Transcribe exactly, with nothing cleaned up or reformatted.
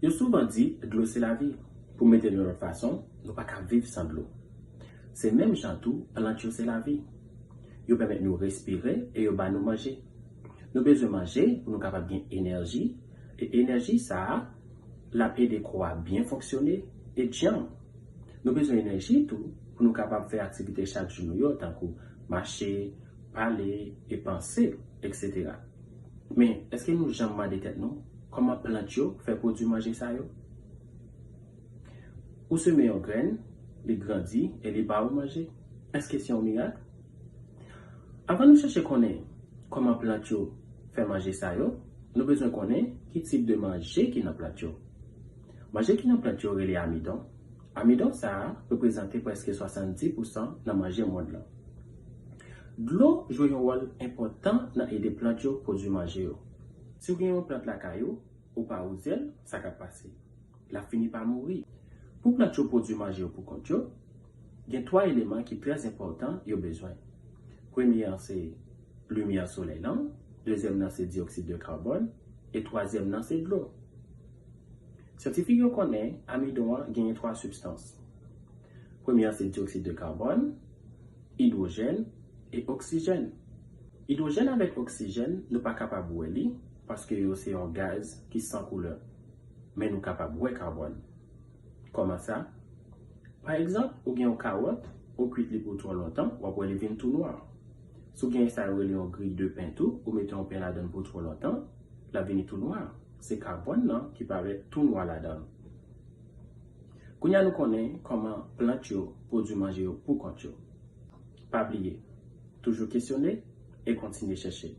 Yo souvan di dlo se lavi. Pou mete l yon lòt fason, nou pa ka viv san dlo. Se menm jan tou, plant yo se lavi. Yo pèmèt nou respire e yo ba nou manje. Nou bezwen manje pou nou kapab gen enèji, e enèji sa a, l ap ede kò a byen fonksyone e djanm. Nou bezwen enèji tou pou nou kapab fè aktivite chak jou nou yo, tankou mache, pale e panse, etsetera. Men, èske nou janm mande tèt nou kòman plant yo fè pwodui manje sa yo? Ou seme yon grenn, li grandi e li ba ou manje. Èske se yon mirak? Avan nou chèche konnen kòman plant yo fè manje sa yo, nou bezwen konnen ki tip de manje ki nan plant yo. Manje ki nan plant yo rele amidon. Amidon sa a reprezante prèske swasanndis pousan nan manje mond lan. Dlo jwe yon wòl enpòtan nan ede plant yo pwodui manje yo. Si w gen yon plant lakay ou, ou pa wouze l, sa k ap pase? L ap fini pa mouri. Pou plant yo pwodui manje yo pou kont yo, gen twa eleman ki trè enpòtan yo bezwen. Premye an se limyè solèy lan, dezyèm nan se diyoksid de kabòn, e twazyèm nan se dlo. Syantifik yo konnen amidon an genyen twa sibstans. Premye an se diyoksid de kabòn, idwojèn e oksijèn. Idwojèn avèk oksijèn, nou pa kapab wè li paske yo se yon gaz ki san koulè. Men nou kapab wè kabòn. Kòman sa? Pa egzanp, ou gen yon kawòt, ou kwit li pou twò lontan, w ap wè li vin tou nwa. Si w gen sa yo rele yon griy de pen tou, ou mete yon pen ladan l pou twò lontan, l ap vini tou nwa. Se kabòn nan ki parèt tou nwa ladan l. Kounye a nou konnen kòman plant yo pwodui manje yo pou kont yo. Pa bliye, toujou kesyone e kontinye chèche.